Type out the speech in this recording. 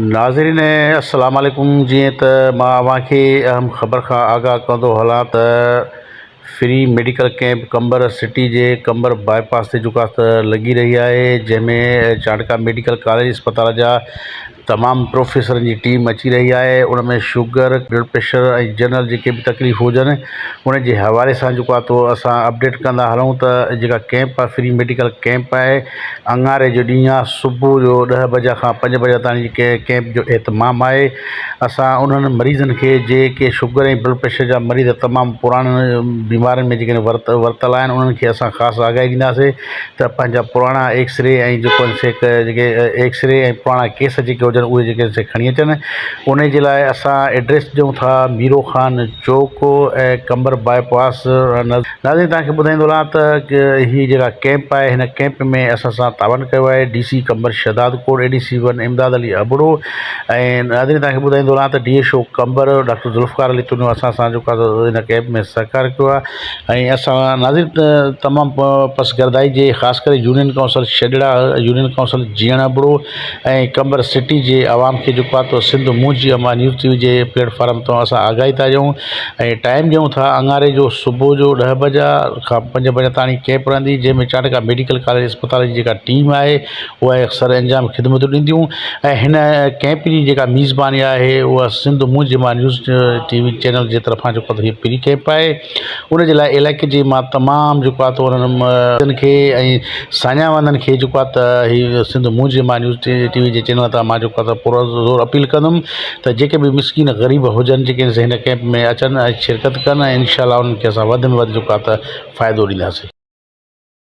ناظرين السلام عليڪم جيئن ته مان اوهان کي اهم خبر کان آگاهه ڪندو هلان ته free medical camp Qambar city جي قمبر باء پاس تي جيڪا ته لڳي رهي آهي جنهن ۾ چانڊڪا ميڊيڪل ڪاليج اسپتال جا تمام پروفيسرن جي ٽيم اچي رهي آهي ان ۾ شگر بلڊ پريشر ۽ جنرل جيڪي به تڪليف هجن ان جي حوالي سان جيڪو آهي تو اسان اپڊيٽ ڪندا هلون ته جيڪا ڪيمپ آهي فري ميڊيڪل ڪيمپ آهي اڱاري جو ڏينهن آ صبح جو ڏهه بجا کان پنج بجا تائين جي ڪيمپ جو اهتمام آهي اسان انهن مريضن کي جيڪي شگر ۽ بلڊ پريشر جا مريض تمام پراڻن بيمارين ۾ جيڪڏهن ورت ورتل آهن انهن کي اسان خاص آگاهي ڏينداسي ته پنهنجا پراڻا ايڪس ري ۽ جيڪو آهن سي جيڪي ايڪس ري ۽ پراڻا ڪيس جيڪي هجن اهي جيڪي سي کڻي اچن ان جي لاء اسان ايڊريس ڏيون ٿا ميرو خان چوڪ ۽ قمبر باء پاس ناظرين توهان کي ٻڌائيندو هلان ته هي جيڪا ڪئمپ آهي هن ڪئمپ ۾ اسان سان تعاون ڪيو آهي D C Qambar Shahdadkot A D C one Imdad Ali Abro ۽ ناظرين توهان کي ٻڌائيندو هلان ته D H O Qambar doctor Zulfiqar Ali Tunio اسان سان جيڪو آهي هن ڪئمپ ۾ سهڪار ڪيو آهي ۽ اسان ناظرين تمام پسگردائي جي خاص ڪري union council Shadra union council Jian Abro ۽ Qambar city جي عوام کي جيڪو آهي سنڌ منهنجي امان نيوز ٽي وي جي پليٽ فارم تان اسان آگاهي ٿا ڏيون ۽ ٽائيم ڏيون ٿا اڱاري جو صبح جو ڏهه بجا کان پنج بجا تاڻي ڪيمپ رهندي جنهن ۾ چانڊڪا ميڊيڪل ڪاليج اسپتال جي جيڪا ٽيم آهي اها سر انجام خدمتون ڏينديون ۽ هن ڪيمپ جي جيڪا ميزباني آهي اها سنڌ منهنجي مان نيوز ٽي وي چينل جي طرفان جيڪو هي فري ڪيمپ آهي ان جي لاء علائقي جي مان تمام جيڪو آهي انهن کي ۽ ساڃاهه وندن کي جيڪو آهي ته هي سنڌ منهنجي مان نيوز ٽي وي جي چينل تان مان جيڪو آهي ته پورو زور اپيل ڪندم ته جيڪي به مسڪين غريب هجن جيڪي هن ڪيمپ ۾ اچن ۽ شرڪت ڪن ۽ انشاء الله انهن کي اسان وڌ ۾ وڌ جيڪو آهي ته فائدو ڏينداسين.